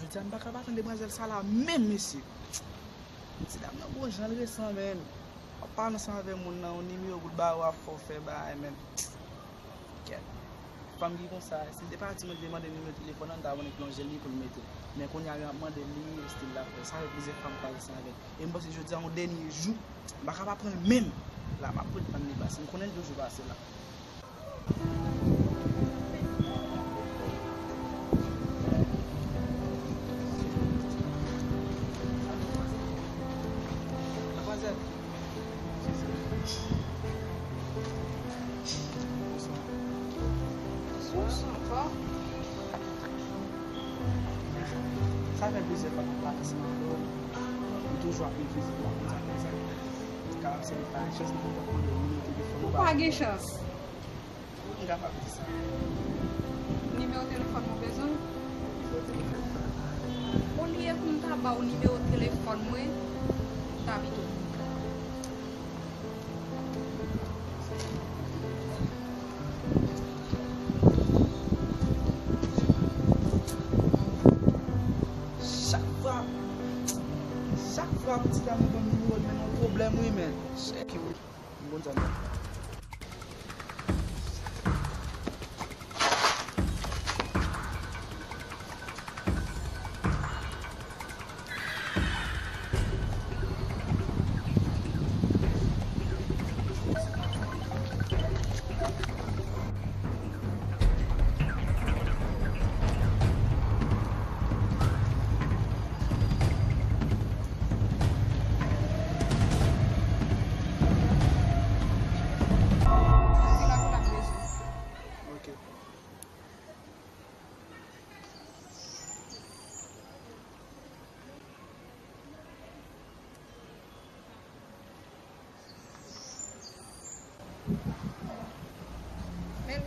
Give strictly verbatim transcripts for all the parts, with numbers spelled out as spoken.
Jodi a m pa ka pa tann demwazèl sa la menm, mesye. Ti dam nan gon jan l resan, menn. W ap pale ansanm avèk moun nan, yon nimewo pou l ba ou, ap fè w fè bagay, menn. Kèt. Fanm ki konsa, si l te pati, mwen te mande nimewo telefòn nan, m ta konnen ki yon jèl li pou l mete. Men kounye a, yo ap mande l li, estil l ap fè. Sa fè plizyè fwa m pale ansanm avè l. E m panse jodi a yon dènye jou, m pa ka pa pran l menm. La, m ap ret tann li pase. M konnen l toujou pase la. Madmwazèl. Bonswa. Bonswa ankò. Sa fè plizyè fwa m ap pale ansanm avè w. Ou toujou ap refize m, w ap di m sa. Kapab se m pa gen chans, m te mande w nimewo telefòn ou. Ou pa gen chans. M kapab di sa. Nimewo telefòn mwen bezwen. Olye pou m ta ba w nimewo telefòn mwen, ta pito. Chak fwa, chak fwa pitit la mwen ban m nimewo l, men yon pwoblèm wi, men. Chèk wi. M konn sa m ap fè. Ok. Men.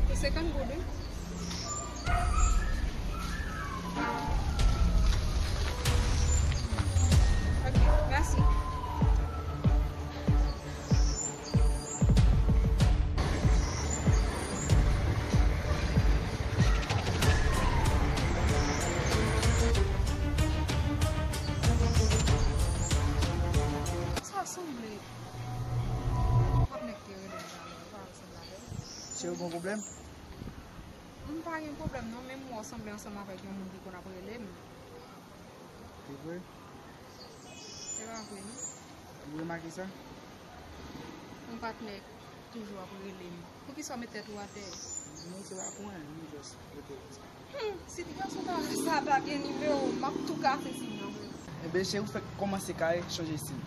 Pou senkant goud, wi. Ok, mèsi. Sa sanble. Patnè k te rele m talè a, pa sanble avè l. Cheri, w gen pwoblèm? M pa gen pwoblèm non, men m wè w sanble ansanm avèk yon moun ki konn ap rele m. Se vre? Se pa vre non. Ou remake sa? Yon patnè toujou ap rele m. Poukisa w met tèt ou atè? Non, se pa pou anyen, m just rete konsa. Hmm, si ti gason ta, sa ta gen nimewo, m ap tou kase siy nan men l. Enben, cheri, ou fèk kòmanse kare, chanje siy.